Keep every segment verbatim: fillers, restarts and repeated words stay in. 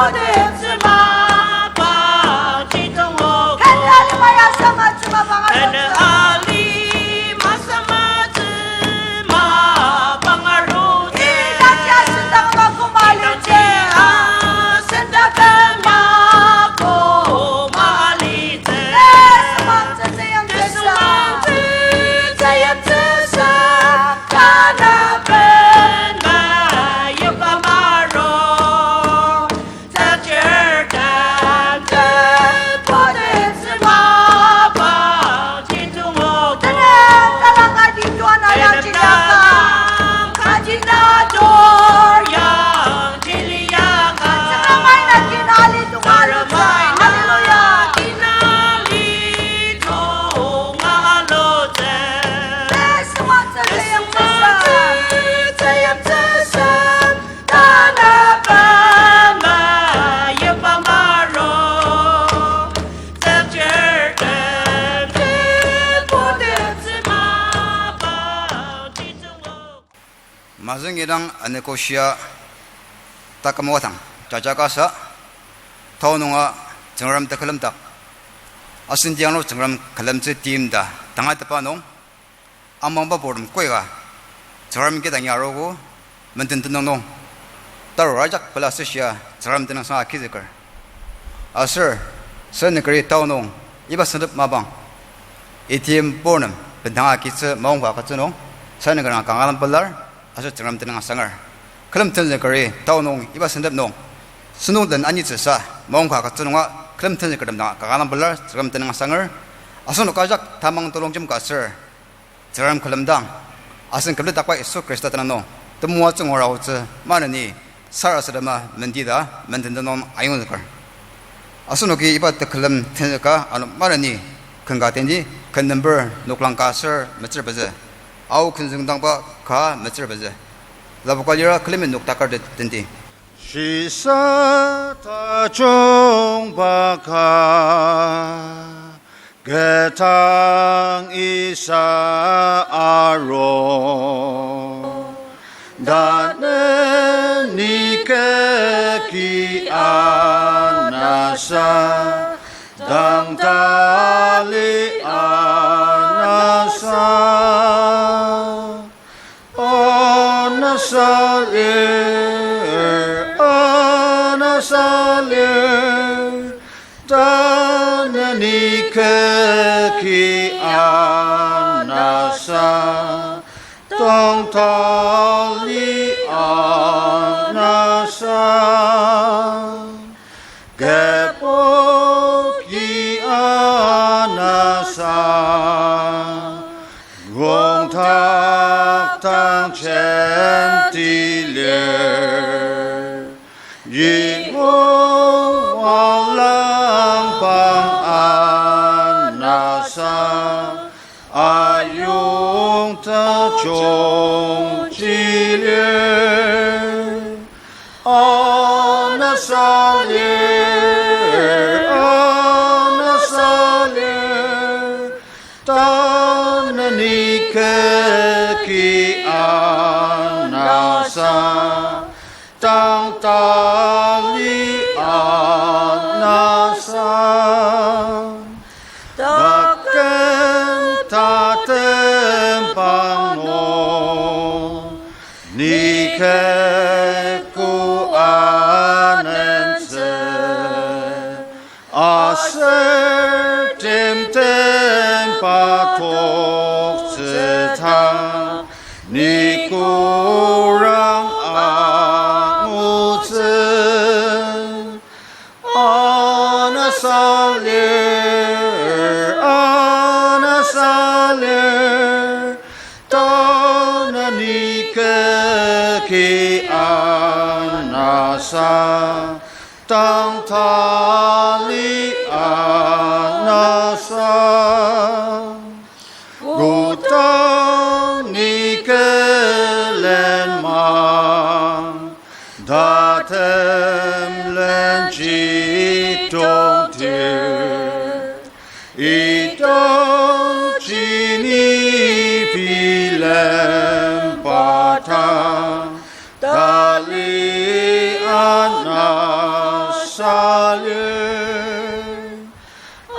Kenya lima ya sama tsüma banga lotsa. Kenya lima sama tsüma banga lotsa. Ina ya sendang ma kuma lutsa. Ina ya sendang ma kuma lutsa. Tesmang tsütsüyang tesmang tsütsüyang tesmang. Tanaben ma yuba maro. Mazüngidang anükoshia taküm wadang jaja kasa, tao nunga Tsüngrem tekülem dak, asen tiang nung Tsüngrem külemtsü tim ta tangatetba nung, amangba purtem koika, Tsüngrem kidang ya arogo, menden tenüng nung, tarur ajak pela süshia Tsüngrem tenüngsang agizüker. Aser, sendakeri tao nung, iba sentep mapang, A T M purnem bendanga agitsü maongka agütsü nung, sendakeri kangala pelar, aser Tsüngrem tenüng asanger. Külem tenzükeri tao nung iba sentep nung, sentong den anitsüsa maongka agütsü nunga, külem tenzükertem dang kangala pelar, Tsüngrem tenüng asanger. Asenok ajak tamang telongjem ka aser Tsüngrem külemdang, asen kümdakba Yisu Khrista tenüng nung, temoatsü ngura aotsü maneni sarasadema mendita menden tenüng ayongzüker. Asenoki iba tekülem tenzüka ano maneni ken ka tendi, ken number noklang ka aser metsür pezü, ao ken züngdangba ka metsür pezü. Lapoka lira külemi noktaker te-, tendi. Shisa tajungba ka, ketang isa aro. Tanü ni keki anasa, tangtali anasa. Anasa lir, anasa lir, tanü ni keki anasa, tangtali anasa. Kübok yi anasa, rongtak tang jenti lir. Yimong walang pang anasa, ayong tajungji lir. Anasa lir, anasa lir, tanü ni keki anasa, tangtali anasa. Taken tatem pang nung, ni keko anentsü, aser timtem pa toktsü ta, ni korang angutsü. Anasa lir, anasa lir, tanü ni keki anasa, tangtali anasa. Kodang ni külen mang, tatem lenji tongtir, idangji ni bilemba ta, tali anasa. Salir,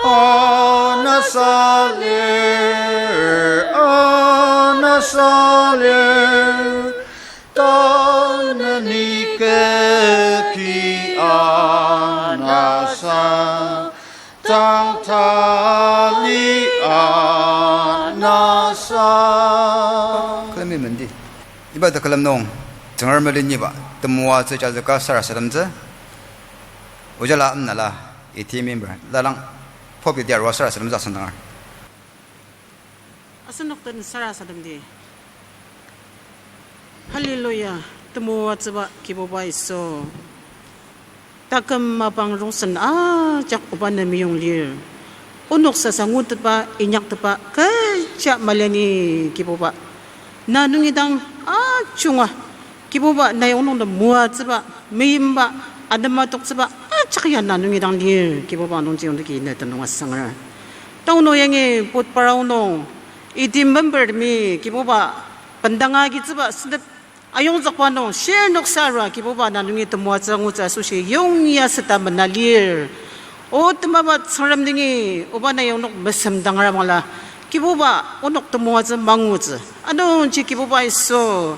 ana salir, ana salir, tanü ni keki ana sa, tang tali ana sa. Külemi mendi. Iba tekülem nung, Tsüngrem leniba, temoatsü jazüka sarasademtsü, ojala amnala, iti member, lalang, pop iti arua sarasademtsü asüngdangar. Asenok den sarasademdi. Hallelujah, temoatsüba Kibuba Yisu. Taküm mapang rongsen ajak oba ne meyong lir. Onok sasa ngutetba, inyaktetba, kecha maliani Kibuba. Na nungi dang ajunga, Kibuba nai onok nem moatsüba, meimba, anematoktsüba, ajak ya na nungi dang lir, Kibuba nungji onoki ne tenüng asanger. Taono yangi potpara onok, iti member temi, Kibuba, bendanga agitsüba, sentep, ayongzükba nung, shirnok sara, Kibuba na nungi temoatsü ngutsü asoshi, yongya seta mena lir. O temaba Tsüngrem nungi, oba na yongnok mesemdangra bangla, Kibuba, onok temoatsü mangutsü. Anungji Kibuba Yisu,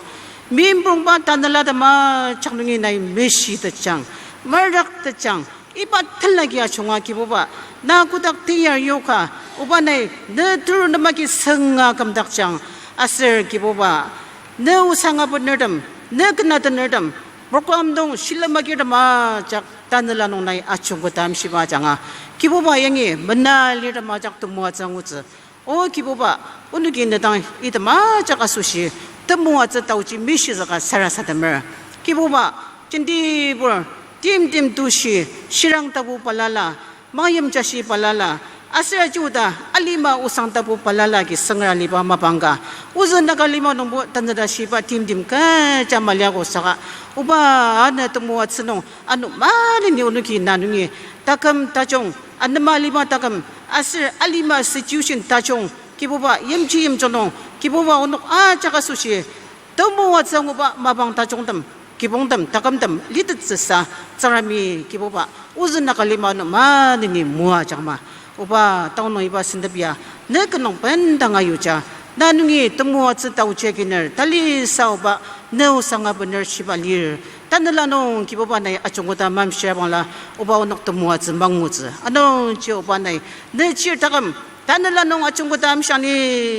mimprongba tanela tema jak nungi nai meshi tejang, merak tejang, iba tenlaki ajunga Kibuba, na kotak teyar yoka, oba nai, ne turu nemaki senga kümdakjang, aser Kibuba, ne osang abenertem, ne kenatenertem, program nung shilem agirtem ajak tanela nung nai ajungketa amshiba ajanga, Kibuba yangi mena lirtem ajak temoatsü ngutsü. O Kibuba, onoki ne dang item ajak asoshi, temoatsü taoji mishizüka sarasademer. Kibuba, jentibur, timtem tushi, shirang tapu balala, mangyim jashi balala, aser aji oda alima osang tapu balala agi süngra liba mapang ka, ozü Naga lima nungbo tanzüta shiba timtem kecha maliago saka, oba, ana temoatsü nung, ano maneni onoki na nungi, taküm tajung, anema lima taküm, aser alima situation tajung, Kibuba, yimji yimjung nung, Kibuba, onok ajak asoshi, temoatsü nguba mapang tajungtem, kibongtem, takümtem litettsüsa, Tsüngremi Kibuba, ozü Naga lima nung maneni moajangma. Oba, taonung iba sentep ya, ne kenung bendanga yuja, na nungi temoatsü taoji aginer, talisa oba, ne osang abener shiba lir. Tanela nung Kibuba nai ajungketa mamshia bangla, oba onok temoatsü mangutsü. Anungji oba nai, ne chir taküm, tanela nung ajungketa amshiang ni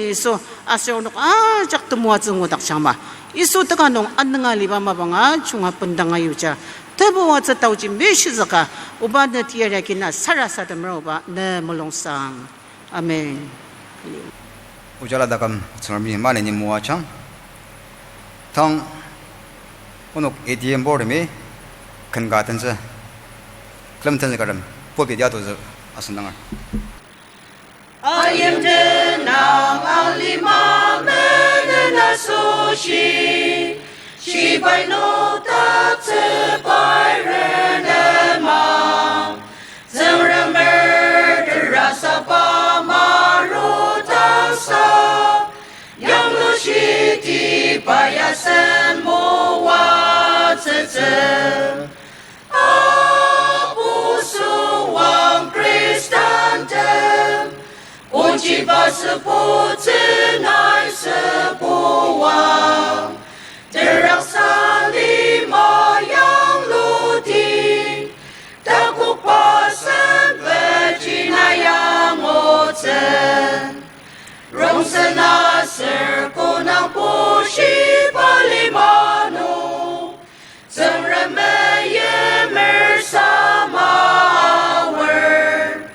Yisu, aser onok ajak temoatsü ngudakjangma. Yisu teka nung anenga liba mapang ajunga bendanga yuja, temoatsü taoji mishizüka, oba ne teyari agina sarasademer oba ne mulungsang. Amen. Ojala taküm Tsüngremi maneni moajang. Tang onok A D M board temi ken ka tentsü, klemtentsü karem, pulpit ya tozü asüngdangar. Ayimtenang alima menen asoshi, shibai noktaktsü pai renema, Tsüngremer terasaba marutasa, yanglushitiba yasen moatsütsü. Apu Süwang Khristantem, ochiba süpotsü nai süpoa, teraksa lima yangluti, takokba sen pejina yangutsü. Rongsen aser konang pushiba lima nung, Tsüngrem meimer sama aor,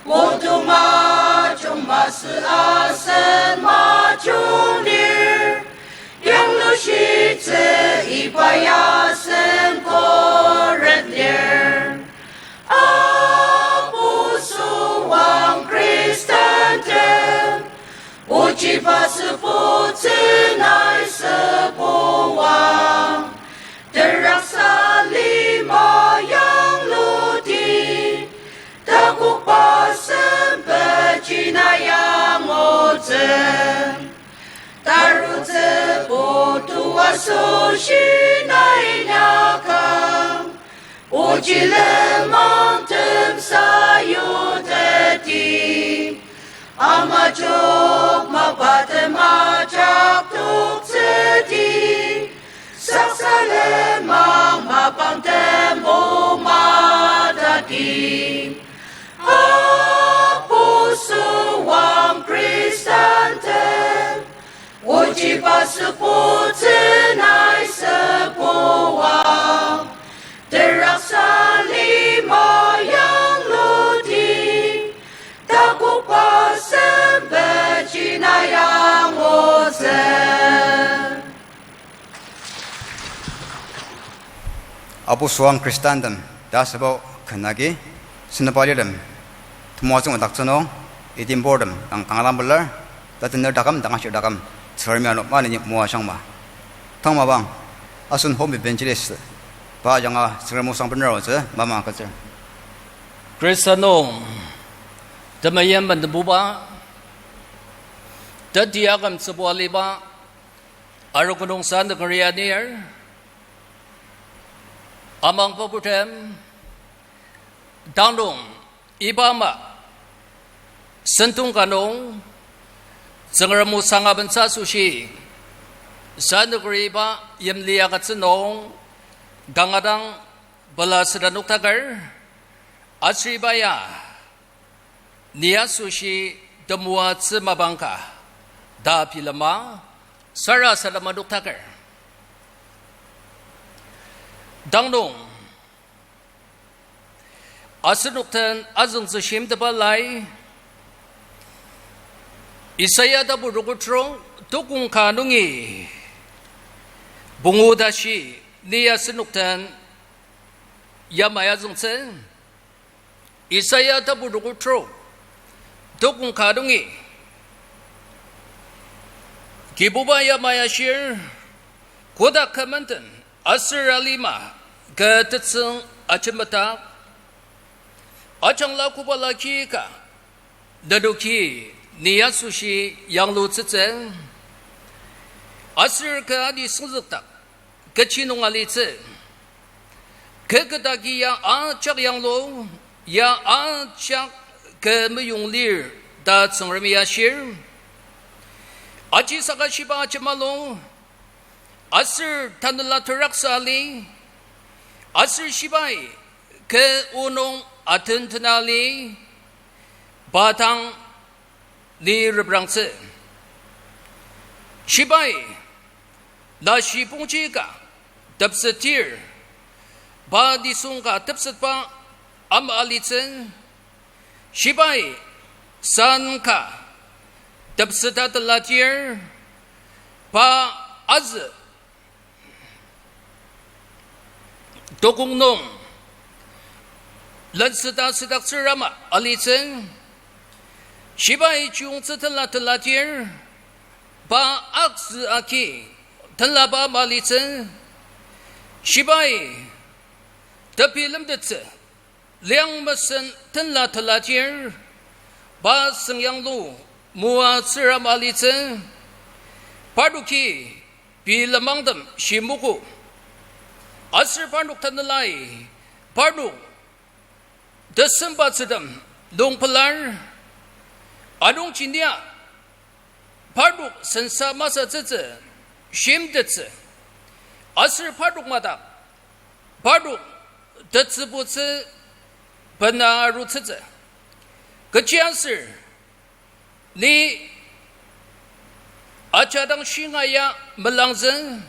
odong ajung masü asen majung lir, yanglushitsü iba yasen koret lir. Apu Süwang Khristantem, ochiba süpotsü nai süpoa, teraksa lima yangluti, takokba sen pejina yangutsü. Tarutsü putu asoshi nai inyakang, Ochi lenmang temsa yuteti, amajok mapatem ajak toktsüti, saksa lenmang mapang tembo matati. Apu süwang Khristantem, ochiba süpotsü nai süpoa, teraksa lima yangluti, takokba sempetji na yangutsü. Apu süwang Khristantem ta asüba ken agi, senüpa litem temoatsü madaktsü nung, item purtem dang tangadang pelar, tatener taküm, dang ashir taküm, Tsüngremi ano maneni moajangma. Tang mapang, asen home evangelist, pa ajanga Tsüngrem osang bener aotsü mama agütsür. Khrista nung temeim bendenbuba, teti akümtsübo aliba, arogo nung sa nükeri anir, amangba purtem, dang nung iba ama sentong ka nung Tsüngrem osang abentsü asoshi, sa nükeriba yimli agütsü nung kanga dang pela süra noktaker, aser iba ya ni asoshi temoatsü mapang ka ta bilema, sarasadema noktaker. Dang nung asenok den azüngtsü shimteba lai, Isaiah tapu rokotro, tokong ka nungi pungu tashi ni asenok den yamai azüngtsü. Isaiah tapu rokotro, tokong ka nungi Kibuba yamai ashir, kotak kü menden aser alima kü tetsüng ajemeta, ajangla koba laki ka nenoki ni asoshi yanglutsütsü, aser kü ani süngzükdak kechi nung alitsü. Kü ketagi ya ajak yanglu, ya ajak kü meyong lir ta Tsüngremi ashir. Aji saka shiba ajemalu, aser tanela teraksa ali, aser shibai kü o nung atentena ali, pa dang ni reprangtsü. Shibai nashi pongji ka tepsetdir, pa nisung ka tepsetba ama alitsü. Shibai san ka tepseta teladir, pa azü tokong nung lenseta südaktsür ama alitsü. Shibai chiyungtsü tela teladir, pa akzü agi tenlaba ama alitsü. Shibai tepi lemtettsü liang mesen tenla teladir, pa sengyanglu moatsür ama alitsü. Parnoki pei lenmangtem shimogo, aser parnok tanelai parnok tesembatsütem nung pelar. Anungji nia parnok sensa masatsütsü shimtettsü, aser parnok madak parnok tetsübutsü bena arutsütsü. Kechiaser ni ajadang shinga ya melangzü,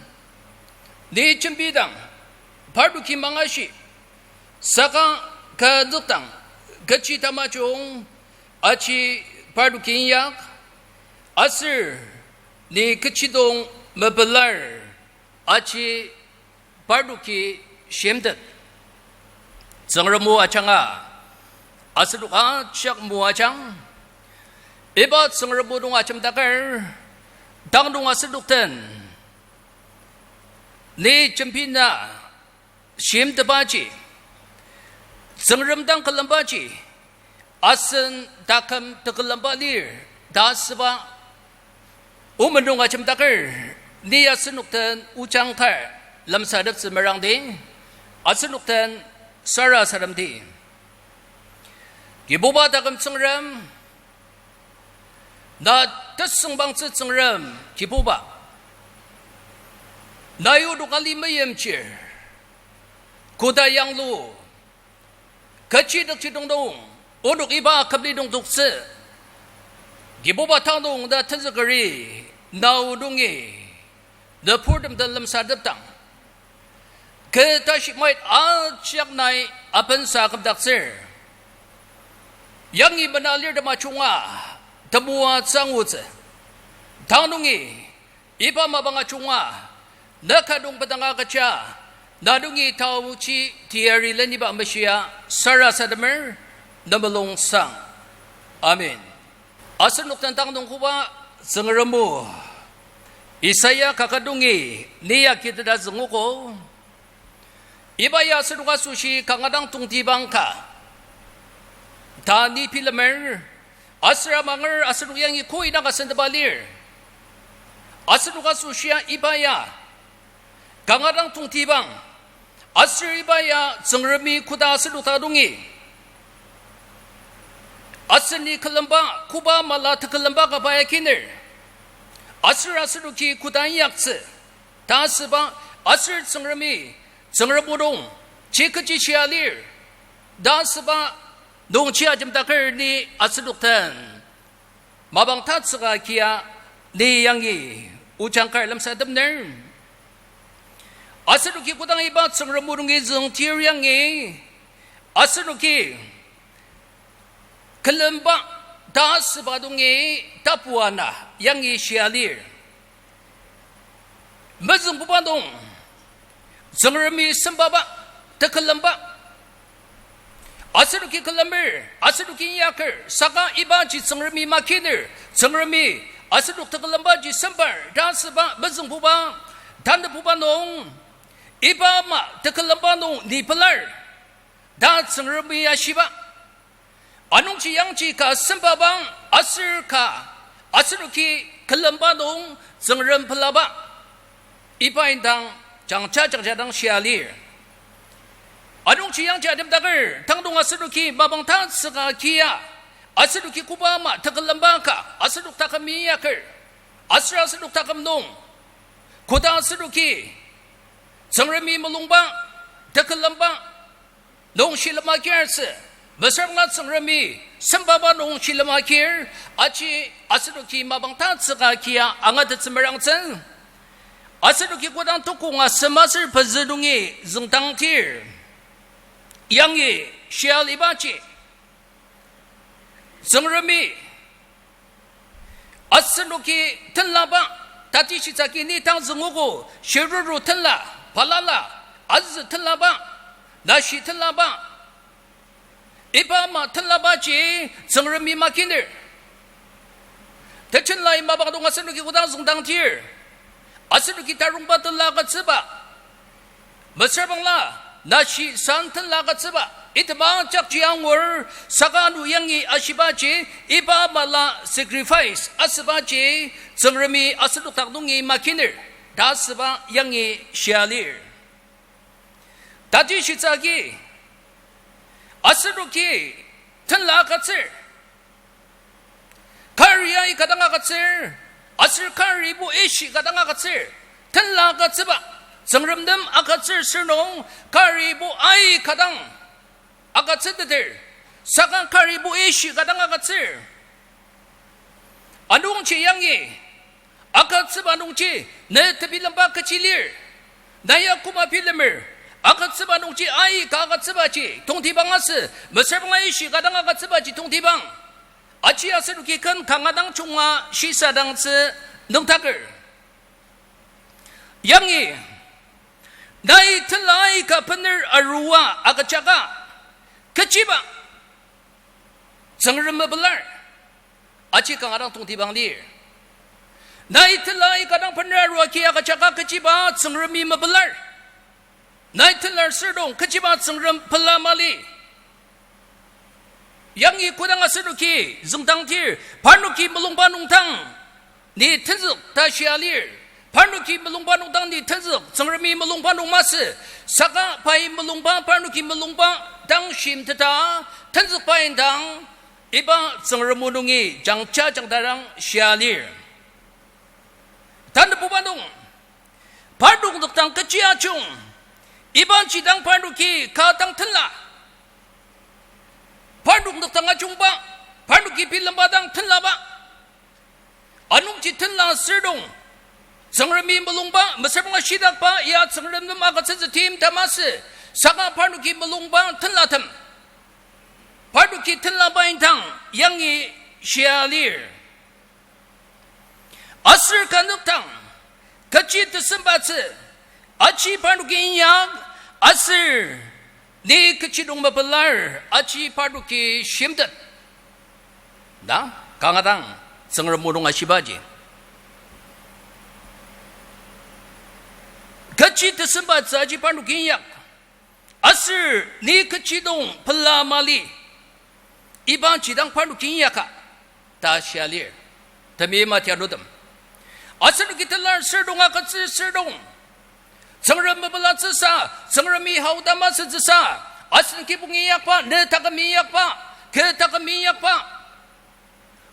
ni jembidang parnoki mangashi, saka kü nükdang kechi tamajung aji parnoki inyak, aser ni kechidong mepelar aji parnoki shimtet. Tsüngrem o ajanga asenok ajak moajang. Iba Tsüngrem o nung ajemdaker, tang nung asenok den ni jembina shimtetbaji, Tsüngrem dang külembaji asen taküm tekülemba lir ta asüba o menung ajemdaker, ni asenok den ojang kar lemsateptsü merangdi, asenok den sarasademdi. Kibuba taküm Tsüngrem, na tesüngbangtsü Tsüngrem Kibuba, na yudok ali meimchir, koda yanglu, kechidakji dongdong, onok iba kümli dongdoktsü, Kibuba tang dong na tenzükeri, na o nungi, nüburtem den lemsatepdang, kü tashi mait ajak nai apensa kümdaktsür. Yangi mena lirtem ajunga temoatsü angutsü. Tang nungi iba mapang ajunga, na ka nung pedanga kecha, na nungi taochi teyari leniba meshia sarasademer, na mulung sang. Amen. Asenok den tang nung koba Tsüngrem o, Isaiah kaket nungi ni ya kiteta züngogo. Iba ya asenok asoshi kanga dang tongtibang ka ta ni bilemer, aser amanger asenok yangi koi naka sendeba lir. Asenok asoshia iba ya kanga dang tongtibang, aser iba ya Tsüngremi koda asenok dak nungi aseni külemba, koba mala tekülemba ka pa ya akiner, aser asenoki koda inyaktsü ta asüba, aser Tsüngremi, Tsüngrem o nung, ji kechi shia lir ta asüba nungji ajemdaker ni asenok den mapang tatsüka kia ni yangi ojang kar lemsatepner. Asenoki kodang iba Tsüngrem o nungi züngdir yangi, asenoki külemba ta asüba nungi tapu ana yangi shia lir. Mezüngbuba nung, Tsüngremi sembaba, tekülemba, asenoki külemer, asenoki inyaker, saka ibaji Tsüngremi makiner, Tsüngremi asenok tekülembaji sembar ta asüba mezüngbuba, tanübuba nung, iba ama tekülemba nung ni pelar ta Tsüngremi ashiba. Anungji yangji ka sembabang aser ka asenoki külemba nung Tsüngrem pelaba, iba indang jangja jangja dang shia lir. Anungji yangji ajemdaker tang nung asenoki mapang tatsüka kia, asenoki koba ama tekülemba ka asenok taküm inyaker, aser asenok taküm nung koda asenoki Tsüngremi mulungba, tekülemba nung shilem agirtsü, mesüra Tsüngremi sembaba nung shilem agir, aji asenoki mapang tatsüka kia angatettsü merangtsü. Asenoki kodang tukong asem aser pezü nungi züngdangdir, yangi shia libaji, Tsüngremi asenoki tenlaba, tatishitsü agi ni tang züngogo, shiruru tenla, balala, azü tenlaba, nashi tenlaba, iba ama tenlabaji Tsüngremi makiner. Tejen lai mapang nung asenoki kodang züngdangdir, asenoki tarongba tenla agütsüba, mesüra bangla, nashi san tenla agütsüba, item ajakji angur, saka ano yangi ashibaji, iba ama la sacrifice asübaji, Tsüngremi asenok dak nungi makiner ta asüba yangi shia lir. Tatishitsü agi, asenoki tenla agütsür, kari aika dang agütsür, aser karibo ishi ka dang agütsür, tenla agütsüba, Tsüngrem nem agütsür sür nung, karibo aika dang agütsüteter, saka karibo ishi ka dang agütsür. Anungji yangi, agütsüba nungji, ne tebilemba kechi lir, na ya koma bilemer, agütsüba nungji aika agütsübaji tongtibang asü, mesüra bangla ishi ka dang agütsübaji tongtibang. Aji asenoki ken kanga dang junga shisadangtsü nüngdaker. Yangi, nai tenla aika bener arua agüjaka, kechiba Tsüngrem mepelar, aji kanga dang tongtibang lir. Nai tenla aika dang bener arua agi agüjaka kechiba Tsüngremi mepelar. Nai tenlar sür nung kechiba Tsüngrem pela mali. Yangi kodang asenoki züngdangdir, parnoki mulungba nungdang ni tenzük ta shia lir. Parnoki mulungba nung dang ni tenzük, Tsüngremi mulungba nung masü, saka pai mulungba, parnoki mulungba dang shimteta, tenzükba indang, iba Tsüngrem o nungi jangja jangdarang shia lir. Tanübuba nung, parnok nükdang kechi ajung, ibaji dang parnoki ka dang tenla. Parnok nükdang ajungba, parnoki bilemba dang tenlaba. Anungji tenla sür nung, Tsüngremi mulungba, mesüra banga shitakba, ya Tsüngrem nem agütsütsü tim ta masü, saka parnoki mulungba tenlatem. Parnoki tenlaba indang, yangi shia lir. Aser ka nükdang, kechi tesembatsü, aji parnoki inyak, aser ni kechi nung mepelar, aji parnoki shimtet. Na, kanga dang, Tsüngrem o nung ashibaji. Kechi tesembatsü aji parnoki inyak. Aser ni kechi nung pela mali. Ibaji dang parnoki inyaka ta shia lir. Temeim atianutem, asenoki telar sür nung, agütsür sür nung, Tsüngrem mepelatsüsa, Tsüngremi hau ta masütsüsa, asen kibong inyakba, ne taküm inyakba, kü taküm inyakba,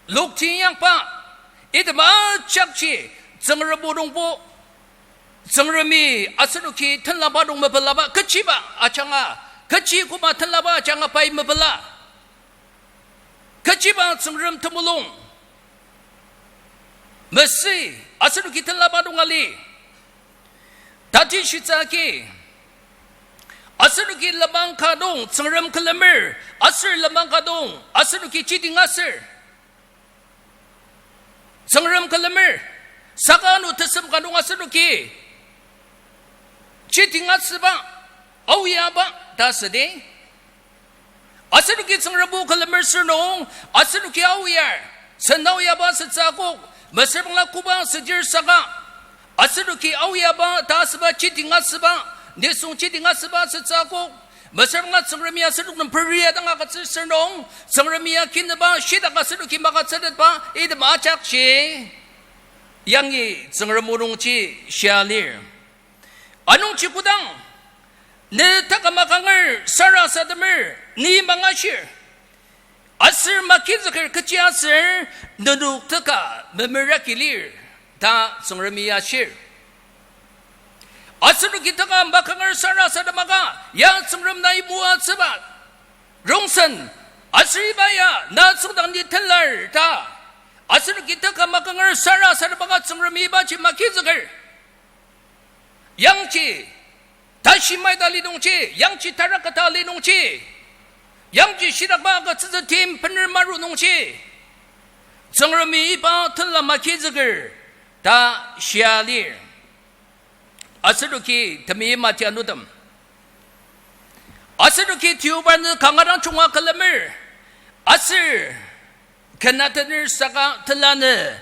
lokti inyakba, item ajakji Tsüngrem o nungbo, Tsüngremi asenoki tenlaba nung mepelaba, kechiba ajanga, kechi koma tenlaba ajanga pai mepela. Kechiba Tsüngrem temulung mesü asenoki tenlaba nung ali. Tatishitsü agi, asenoki lenmang ka nung Tsüngrem külemer, aser lenmang ka nung asenoki chiding aser Tsüngrem külemer, saka ano tesem ka nung asenoki chiding asüba, aoyaba ta südi. Asenoki Tsüngrem o külemer sür nung, asenoki aoyar, sen aoyaba sütsü akok, mesüra bangla koba südir saka, asenoki aoyaba ta asüba chiding asüba, nisung chiding asüba sütsü akok, mesüra bangla Tsüngremi asenok nem peria dang agütsür sür nung, Tsüngremi akinüba shitak asenoki magütsütetba item ajakji yangi Tsüngrem o nungji shia lir. Anungji kodang ne taküm akanger sarasademer ni mangashir, aser makizüker kechiaser nenok teka memeraki lir ta Tsüngremi ashir. Asenoki taküm akanger sarasademaka ya Tsüngrem nai moatsüba rongsen, aser iba ya na tsüngdang ni tenlar ta. Asenoki taküm akanger sarasademaka Tsüngremi ibaji makizüker. Yangji tashi maita li nungji, yangji taraketa li nungji, yangji shitakba agütsütsü tim bener maru nungji, Tsüngremi iba tenla makizüker ta shia lir. Asenoki temeim atianutem, asenoki deobarnü kanga dang junga külemer, aser ken atener saka telanü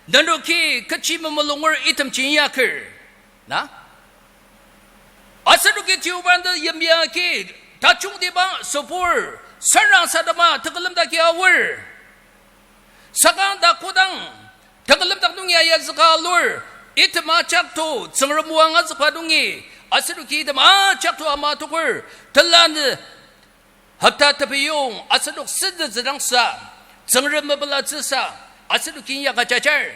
nenoki kechi memulunger itemji inyaker, na? Asenoki deobarnü yimya agi tajungtiba sübur sarasadema tekülemdaki aor. Saka ta kodang tekülemdak nungi ayazüka alur, item ajak to Tsüngrem o angazükba nungi, asenoki item ajak to ama tokur, telanü hopta tepiyong asenok sentezüdangsa, Tsüngrem mepelatsüsa, asenoki inyaka jajar.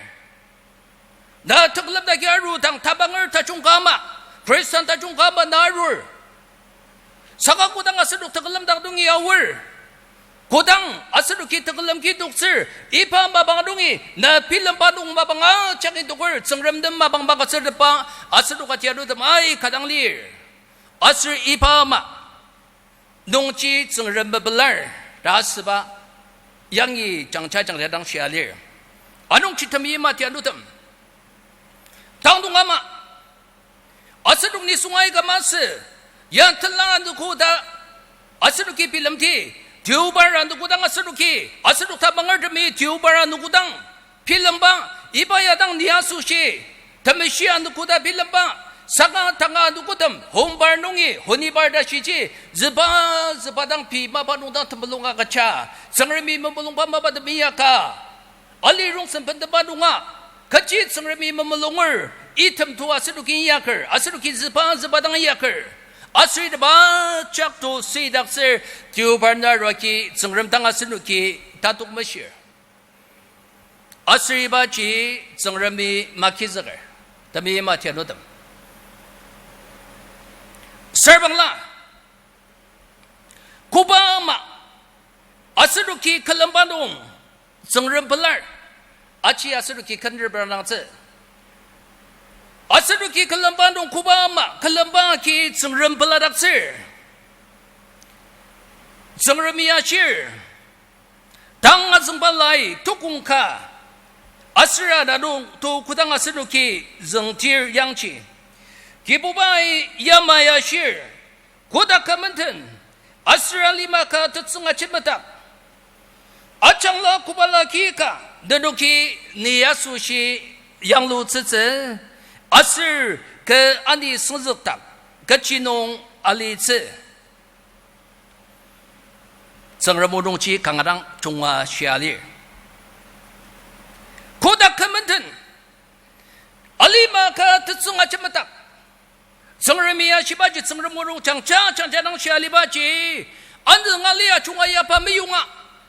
Na tekülemdaki arudang tabanger tajung ka ama, Khristan tajung ka ama na arur. Saka kodang asenok tekülemdak nungi aor, kodang asenoki tekülem kitoktsür, iba mapang nungi na bilemba nung mapang ajak indoker Tsüngrem nem mapang magütsütetba asenok atianutem aika dang lir. Aser iba ama nungji Tsüngrem mepelar ta asüba yangi jangja jangja dang shia lir. Anungji temeim atianutem, tang nung ama asenok nisung aika masü, ya tela anogo ta asenoki bilemdi, deobar anogo dang asenoki, asenok tamangertemi deobar anogo dang bilemba, iba ya dang ni asoshi, temeshi anogo ta bilemba, saka tanga anogotem, homebar nungi, honibar ta shiji, züba, züba dang pei mapa nung dang temulung agüja, Tsüngremi memulungba mapa temi yaka, ali rongsen bentemba nunga, kechi Tsüngremi memulunger, item to asenoki inyaker, asenoki züba züba dang inyaker. Aser item ajak to süidaktsür, deobarnarua ki Tsüngrem dang asenoki tatok meshir. Aser ibaji Tsüngremi magizüker. Temeim atianutem, sarbangla, koba ama asenoki külemba nung Tsüngrem pelar, aji asenoki kenerpelangtsü. Asenoki külemba nung koba ama külemba agi Tsüngrem peladaktsür. Tsüngremi ashir, tang azüngba lai tukong ka, aser ana nung to kodang asenoki züngdir yangji, Kibubai yamai ashir, kotak ka menden, aser alima ka tetsüng ajemedak, ajangla kobala ki ka nenoki ni asoshi yanglutsütsü, aser kü ani süngzükdak kechi nung alitsü. Tsüngrem o nungji kanga dang junga shia lir. Kotak ka menden, alima ka tetsüng ajemedak, Tsüngremi ashibaji Tsüngrem o nung jangja jangja dang shia libaji, anü ngali ajunga ya pa meyonga,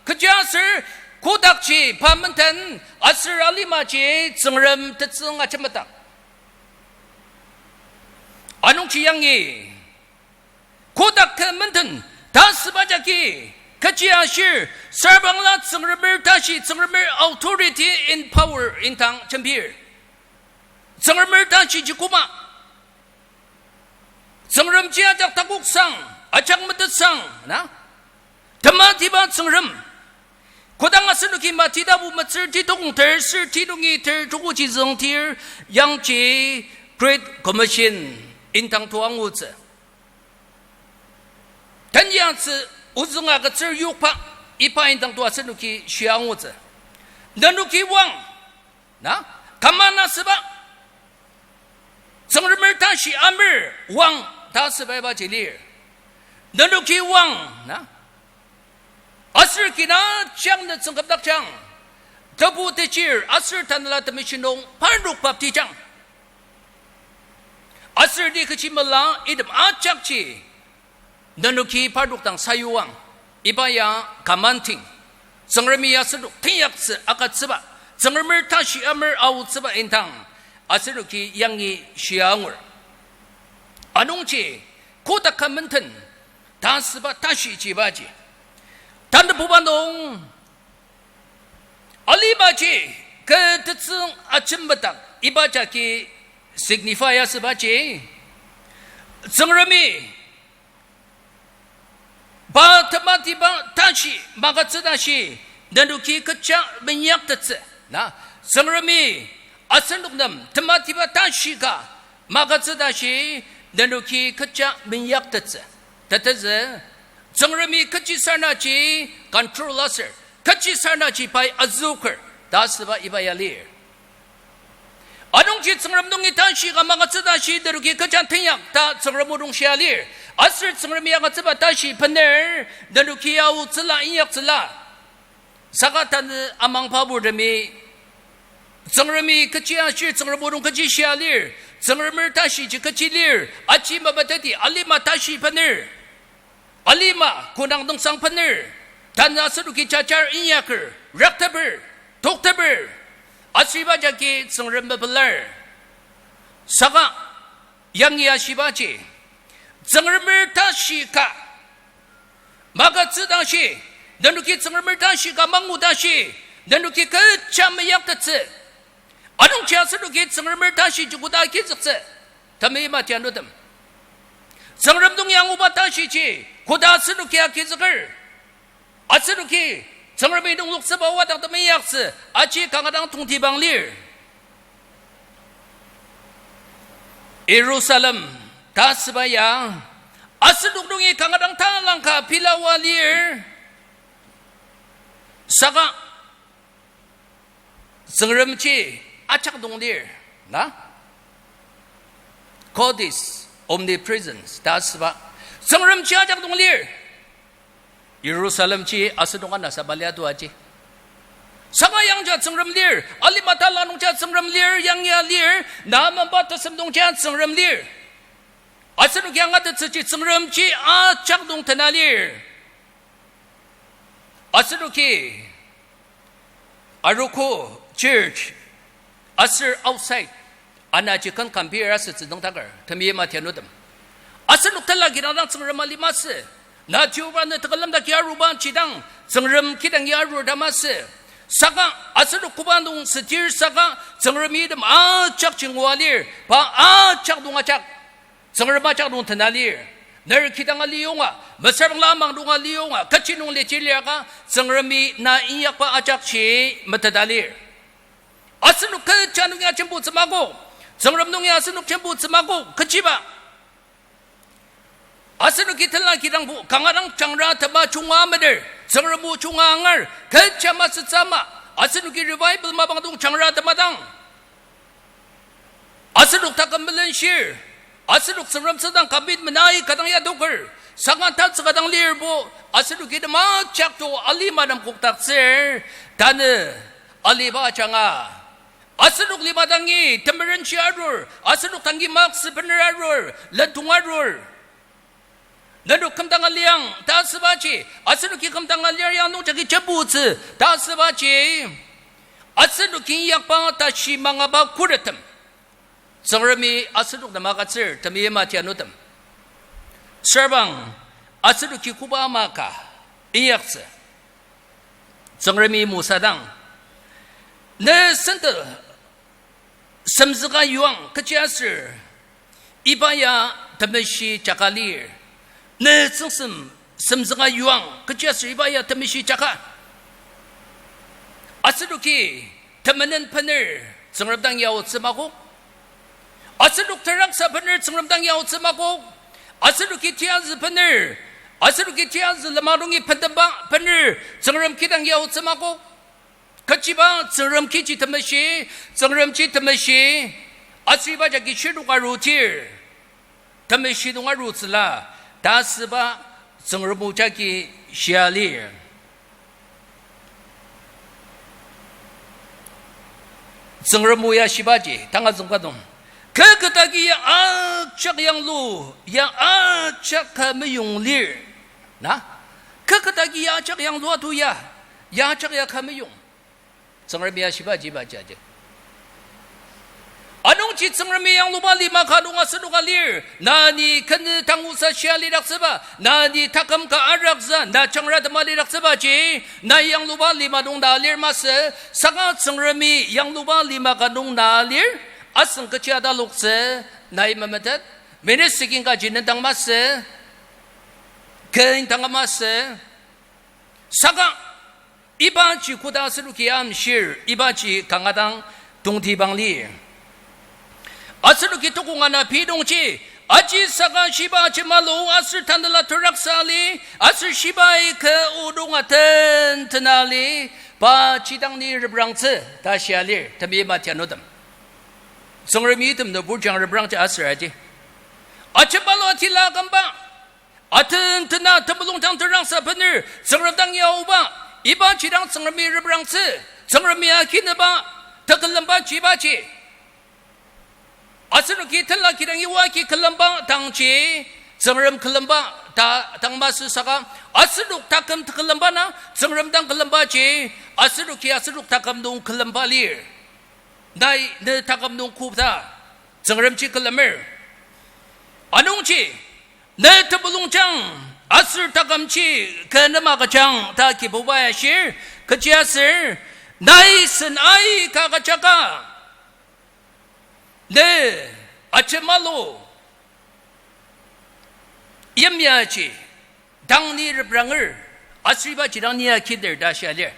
kechiaser kotakji pa menden, aser alimaji Tsüngrem tetsüng ajemedak. Anungji yangi, kotak ka menden ta süba jagi, kechi ashir, sarbangla Tsüngremer tashi, Tsüngremer authority in power indang jembir. Tsüngremer tashiji koma, Tsüngremji ajak takoksang, ajak metetsang, na? Tematiba Tsüngrem. Kodang asenoki Mati tapu metsür ti tokong ter ser ti nungi ter tukuji züngdir yangji Great Commission indang to angutsü. Tenyatsü ozüng agütsür yokba iba indang to asenoki shia angutsü. Nenoki wang, na? Kama na süba? Tsüngremer tashi amer wang ta süba ibaji lir. Nenoki wang, na? Aser kina jang ne tsüngkapdakjang, tebu techir aser tanela temeshi nung parnok baptijang. Aser ni kechi mela item ajakji nenoki parnok dang sayuang, iba ya commanding. Tsüngremi asenok teinyaktsü agütsüba, Tsüngremer tashi amer aotsüba indang asenoki yangi shia angur. Anungji kotak ka menden ta süba tashiji ibaji, tanübuba nung alimaji kü tetsüng ajemedak iba jagi signify asübaji, Tsüngremi pa tematiba tashi magütsü tashi nenoki kecha meinyaktettsü, na? Tsüngremi asenok nem tematiba tashi ka magütsü tashi nenoki kecha meinyaktettsü. Tetezü, Tsüngremi kechi sarnaji control aser kechi sarnaji pai azüker ta süba iba ya lir. Anungji Tsüngrem nungi tashi ka magütsü tashi nenoki kecha teinyak ta Tsüngrem o nung shia lir. Aser Tsüngremi agütsüba tashi bener nenoki aotsüla inyaktsüla. Saka tanü amangba purtemi, Tsüngremi kechi ashir, Tsüngrem o nung kechi shia lir, Tsüngremer tashiji kechi lir, aji mabateti alima tashi bener. Alima konang nüngsang bener, tanü asenoki jajar inyaker, rakteper, tokteper, aser iba jagi Tsüngrem mepelar. Saka yangi ashibaji, Tsüngremer tashi ka magütsü tashi, nenoki Tsüngremer tashi ka mangu tashi, nenoki kecha meinyaktettsü. Anungji asenoki Tsüngremer tashiji koda agizüktsü, temeim atianutem? Tsüngrem nungi anguba tashiji koda asenoki agizüker? Asenoki Tsüngremi nungloktsüba wadang temeinyaktsü aji kanga dang tongtibang lir. Jerusalem ta süba ya asenok nungi kanga dang talangka pilawa lir. Saka Tsüngremji ajak nung lir, na? God is omnipresence ta süba, Tsüngremji ajak nung lir. Jerusalemji asenok anasa balia to aji. Saka yangja Tsüngrem lir, alima tala nungja Tsüngrem lir, yangia lir, na amenba tesem nungja Tsüngrem lir. Asenoki angatettsüji Tsüngremji ajak nung tena lir. Asenoki arogo church aser outside anaji ken compare asütsü nüngdaker, temeim atianutem. Asenok tela kidang dang Tsüngrem alima masü. Na tiuba ne tekülem daki aruba jidang Tsüngrem kidang ya arur ta masü. Saka asenok koba nung südir saka Tsüngremi item ajak jingua lir, pa ajak nung ajak. Tsüngrem ajak nung tena lir. Ner kidang aliyonga, mesüra bangla amang nung aliyonga, kechi nung lichi liaka, Tsüngremi na inyakba ajakji meteta lir. Asenok kecha nungi ajembutsü makok, Tsüngrem nungi asenok jembutsü makok, kechiba. Asenoki tela kidangbo kanga dang jangra tema junga mener, Tsüngrem o junga angar, kecha masütsü ama, asenoki revival mapang nung jangra tema dang asenok taküm melenshir, asenok Tsüngrem tsüngdang commitment ai ka dang ya adoker, saka tatsüka dang lirbo, asenoki tema jakto alima nem kokdaktsür, tanü aliba ajanga asenok lima dangi temerenshi arur, asenok dangi maksü bener arur, lendong arur. Nenok kümdang aliang ta asübaji, asenoki kümdang aliar ya nungjagi jembutsü ta asübaji, asenoki inyakba tashi mangaba khuretem Tsüngremi asenok nem agütsür, temeim atianutem. Sürbang asenoki koba ama ka inyaktsü, Tsüngremi Mosa dang, ne sentep semzüka yuang kechiaser iba ya temeshi jaka lir. Ne tsüngsem semzüka yuang kechiaser iba ya temeshi jaka. Asenoki temenen bener Tsüngrem dang yaotsü makok. Asenok teraksa bener Tsüngrem dang yaotsü makok. Asenoki tiyazü bener, asenoki tiyazü lima nungi bentemba bener Tsüngrem kidang yaotsü makok. Kechiba Tsüngrem kiji temeshi, Tsüngremji temeshi, aser iba jagi shirnok arudir temeshi nung arutsüla ta asüba Tsüngrem o jagi shia lir. Tsüngrem o ya shibaji tanga züngba nung, kü ketagi ya ajak yanglu, ya ajak ka meyong lir. Na, kü ketagi ya ajak yanglu atu ya, ya ajak ya ka meyong. Tsüngremi ya shibaji iba jaji. Anungji Tsüngremi yangluba lima ka nung asenoka lir, na ni kenü tangusa shia lidaktsüba, na ni taküm ka araksa, na jangra tema lidaktsübaji, na yangluba lima nung na lir masü, saka Tsüngremi yangluba lima ka nung na lir, asüng kechi ataloktsü, nai memetet, ministry kin kaji nendang masü, ken tanga masü, saka ibaji koda asenoki amshir, ibaji kanga dang tongtibang lir. Asenoki tokong ana pidongji, aji saka shiba ajemalu aser tanela teraksa li, aser shibai kü o nung aten tena li, pa jidang ni reprangtsü ta shia lir, temeim atianutem. Tsüngremi item nüburjang reprangtsü aser aji, ajemalu atila akümba, aten tena temulung dang teraksa bener Tsüngrem dang yaoba, ibaji dang Tsüngremi reprangtsü, Tsüngremi akineba, tekülemba jibaji. Asenoki tela kidang iwa ki külemba dangji, Tsüngrem külemba ta dang masü saka, asenok taküm tekülemba na, Tsüngrem dang külembaji, asenoki asenok taküm nung külemba lir. Nai ne taküm nung koda, Tsüngremji külemer. Anungji, ne temulungjang, aser takümji kü nem agüjang ta Kibuba ya shir, kechiaser, nai sen aika agüjaka, ne ajemalu yimyaji dang ni repranger, aser ibaji dang ni akiner ta shia lir.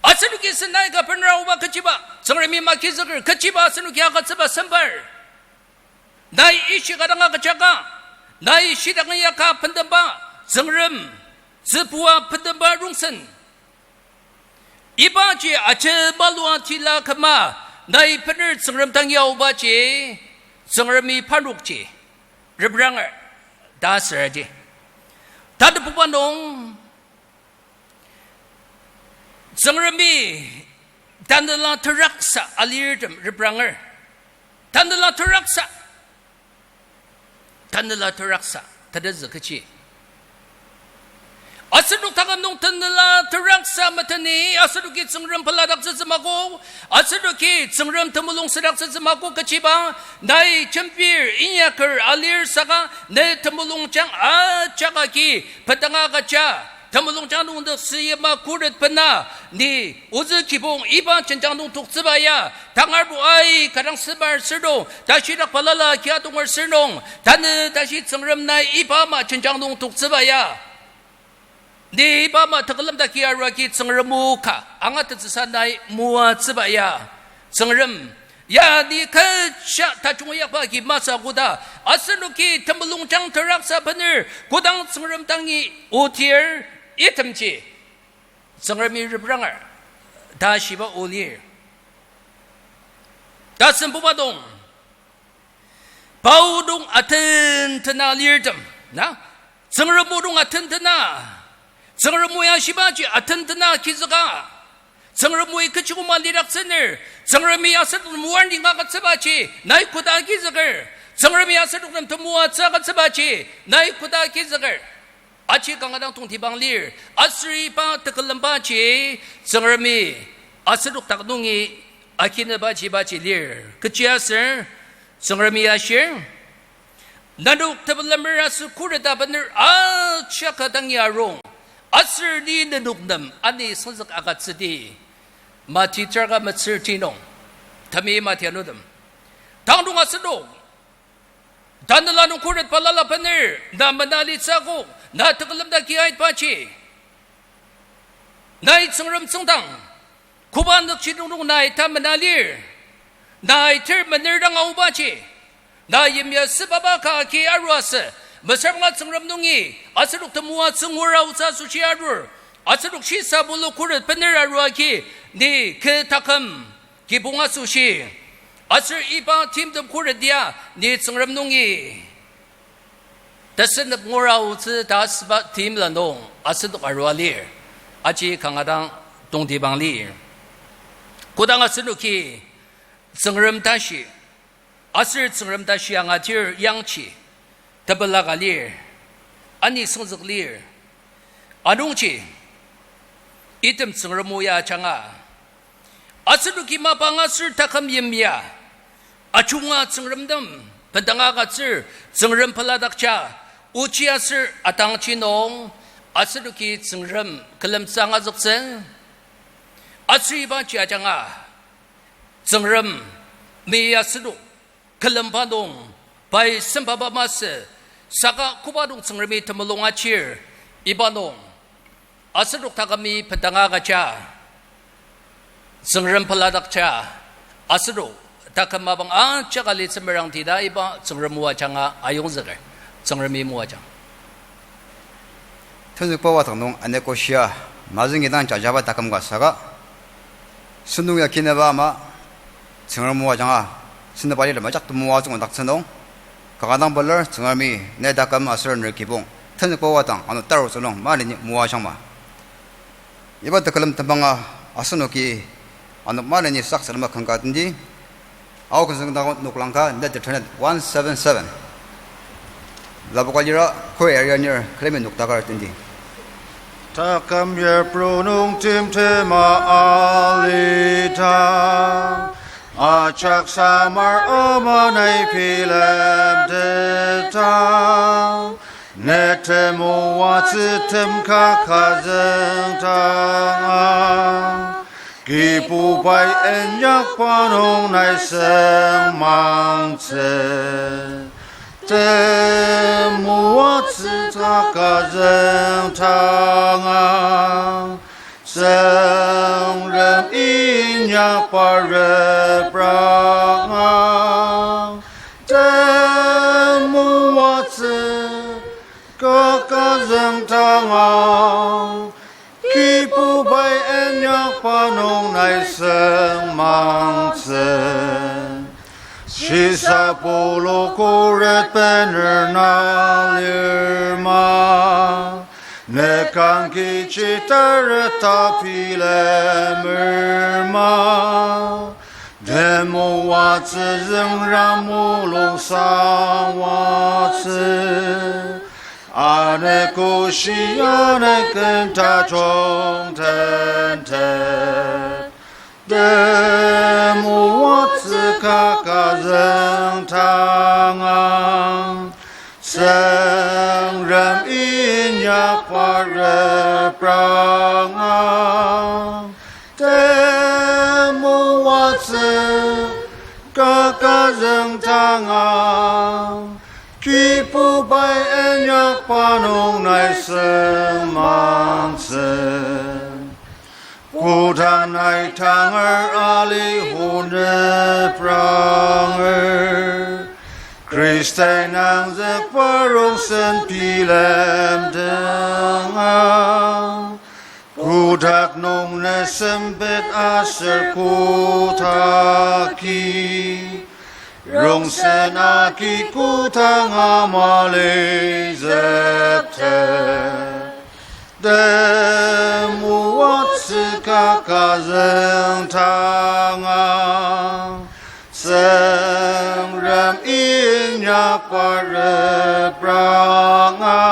Asenoki sen aika benra oba kechiba, Tsüngremi magizüker kechiba asenoki agütsüba sembar. Nai ishika dang agüjaka, nai shidak yaka bentemba, Tsüngrem, tsübua bentemba rongsen. Ibaji ajemalua tila küma, nai bener Tsüngrem dang yaobaji, Tsüngremi parnokji repranger ta asüraji. Tatepuba nung, Tsüngremi Tanela teraksa alirtem repranger. Tanela teraksa. Tanela teraksa. Tetezü kechi. Asenok taküm nung tanela teraksa meteni, asenoki Tsüngrem peladaktsütsü mako, asenoki Tsüngrem temulung südaktsütsü mako kechiba, nai jembir inyaker alir saka, ne temulungjang ajak agi, petanga kaja, temulungjang nung nüksü yima khuret bena, ni ozü kibong iba jenjang nung toktsüba ya, tangar bu ai kadang semer sür nung, tashidak balala kia tonger sür nung, tanü tashi Tsüngrem nai iba ama jenjang nung toktsüba ya. Ni iba ama tekülem daki arua agi Tsüngrem o ka, angatettsüsa nai moatsüba ya. Tsüngrem, ya ni kecha tajung yakba agi masü koda, asenoki temulungjang teraksa bener, kodang Tsüngrem dangi otir, itemji Tsüngremi repranger, ta shiba o lir. Tasembuba nung, pao nung atentena lirtem, na? Tsüngrem o nung atentena. Tsüngrem o ya shibaji atentena agizüka. Tsüngrem oi kechi koma lidaktsüner, Tsüngremi asenok nem warning agütsübaji, nai koda agizüker. Tsüngremi asenok nem temoatsü agütsübaji, nai koda agizüker. Aji kanga dang tongtibang lir, aser iba tekülembaji, Tsüngremi asenok dak nungi akinübaji baji lir. Kechiaser, Tsüngremi ashir, nenok tepelemer aser khuret abener ajak dang yarung, aser ni nenok nem ani senzük agütsüdi. Mati terka metsür ti nung, temi mati anutem. Tang nung asenok tanela nung khuret balala bener, na mena litsü akok, na tekülem daki aitbaji, nai Tsüngrem tsüngdang, koba nükjidong nung nai ta mena lir, nai ter mener dang aobaji, na yimya sübaba ka agi aruasü, mesüra Tsüngrem nungi asenok temoatsü ngura aotsü asoshi arur, asenok shisa bulu khuret bener arua agi, ni kü taküm kibong asoshi, aser iba timtem khuret ya ni Tsüngrem nungi tesünep ngura aotsü ta asüba timla nung asenok arua lir, aji kanga dang tongtibang lir. Kodang asenoki Tsüngrem tashi, aser Tsüngrem tashi angatir yangji, tepela ka lir, ani senzük lir, anungji item Tsüngrem o ya ajanga, asenoki mapang aser taküm yimya ajunga Tsüngrem nem bendanga agütsür, Tsüngrem peladakja, ochi aser atangji nung asenoki Tsüngrem külemtsü angazüktsü. Aser ibaji ajanga, Tsüngremi asenok külemba nung pai sembaba masü, saka koba nung Tsüngremi temulung achir, iba nung asenok takümi bendanga agüja, Tsüngrem peladakja, asenok taküm mapang ajak alitsü merangdi ta iba Tsüngrem o ajanga ayongzüker. Tsüngremi moajang. Tenzükba wadang nung aneko shia, mazüngi dang jajaba taküm ka saka, sentong ya kinaba ama, Tsüngrem o ajanga, sentong bali lema jak temoatsü ngudaktsü nung, kanga dang pelar Tsüngremi ne taküm aser ne kibong, tenzükba wadang ano tarutsü nung malini moajangma. Iba tekülem tembanga asenoki ano malini saksalema kanga tendi, Ao kenzüng dang noklang ka, net internet one seven seven. Lapoka lira choir anir külemi noktaker tendi. Taküm yipru nung timtema alidang, ajak samar ama nai bilemtetang, ne temoatsü tem kaka züngdanga, Kibubai inyakba nung nai sengmangtsü. Temoatsü kaka züngdanga, Tsüngrem inyakba repranga. Temoatsü kaka züngdanga, Kibubai inyakba nung nai sengmangtsü. Shisa pulu khuret bener na lir ma, Ne kangki chitare ta bilemer ma, temoatsü züngra mulung sawatsü, ane koshi ane ken tajung tente. Temoatsü kaka züngdangang, Tsüngrem inyakba repranga. Temoatsü kaka züngdangang, Kibubai inyakba nung nai sengmangtsü. Koda nai tangar ali hunepranger, Khristai nangzükba rongsen bilemdanga. Kotak nung ne sempet aser kotaki, rongsen agi kodanga mali züpte. Temoatsü kaka züngdangang, Tsüngrem inyakba repranga.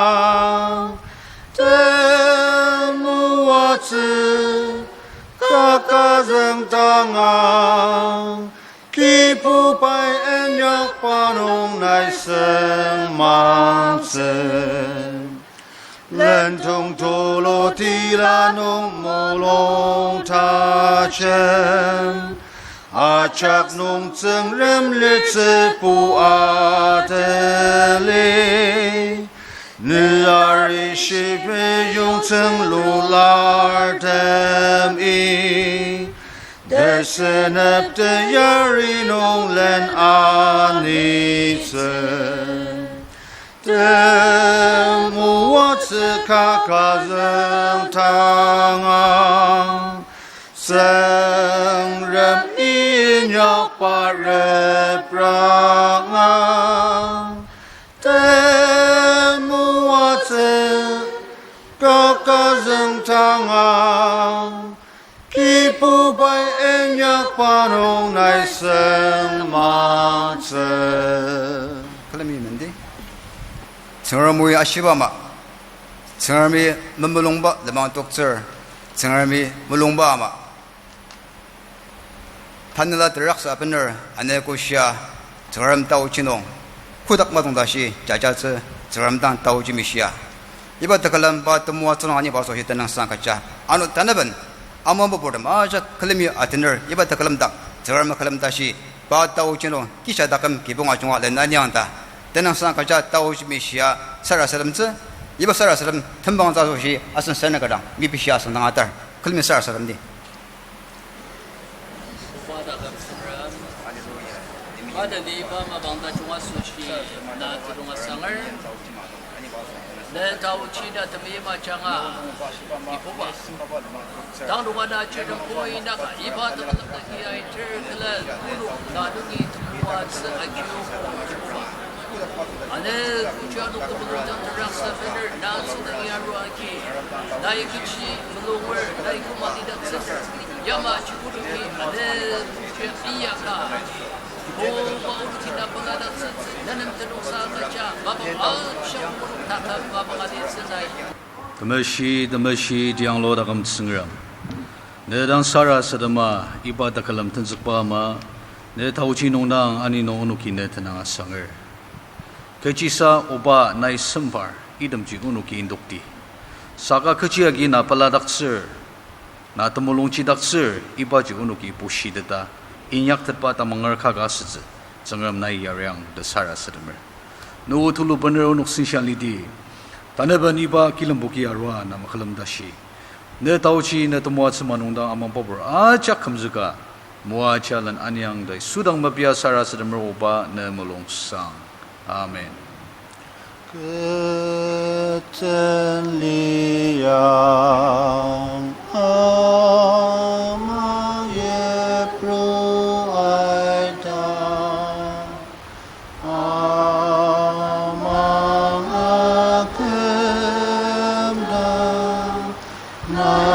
Temoatsü kaka züngdangang, Kibubai inyakba nung nai sengmangtsü. Lendong tulu tila nung mulung tajem, ajak nung Tsüngrem litsübu ateli. Ne ari shibiyongtsüng lulartemi, tesünep teyari nung len anitsü. Temoatsü kaka züngdangang, Tsüngrem inyakba repranga. Temoatsü kaka züngdangang, Kibubai inyakba nung nai sengmangtsü. Külemi mendi. Tsüngremi ashiba ama, Tsüngremi memulungba lenmang toktsür, Tsüngremi mulungba ama. Tanela teraksa bener ane koshia, Tsüngrem taochi nung, kotak matong tashi jajatsü, Tsüngrem dang taochi mishia. Iba tekülem pa temoatsü nung aniba asoshi tenüngsang kaja. Ano tanaben, ama maburtem ajak külemi atener, iba tekülem dak, Tsüngrem külem tashi, pa taochi nung, kisha taküm kibong ajunga len aniang ta. Tenüngsang kaja taochi mishia, sarasademtsü, iba sarasadem tembang asoshi, asen sena kadang, mipishia asüngdang atar, külemi sarasademdi. Oba taküm Tsüngrem, pa teni pa mapang tajung asoshi na telung asanger. Ne taochi na temeim ajanga, Kibuba. Tang ronga na chirtem koi naka iba tekülem dagi aiter külen onok na nungi temoatsü agiogo, Kibuba. Ane, kochi ano temulung dang teraksa bener na sendagi arua agi, nai kechi mulunger, nai koma lidaktsüner, yamaji onoki ane, kochi iyaka, Kibuba, onoki na peladaktsütsü, nenem tenüngsang kaja, mapang ajak onok taküm mapang alitsü nai. Temeshi, temeshi, tianglo taküm Tsüngrem. Ne dang sarasadema, iba tekülem tenzükba ama, ne taochi nung dang ani nung onoki ne tenüng asanger. Kechisa oba nai sempar, itemji onoki indokti. Saka kechi agi na peladaktsür, na temulungjidaktsür, ibaji onoki bushiteta, inyaktetba tamanger kaka asütsü, Tsüngrem nai yariang ta sarasademer. Ne o tulu bener onok sensha lidi, taneben iba kilemboki arua na makülem tashi. Ne taochi ne temoatsü manung dang amang babur ajak kümzüka, moaja len aniang ta Yisu dang mepia sarasademer oba ne mulungsang. Amen. Keten liang ama yipru aita, amang a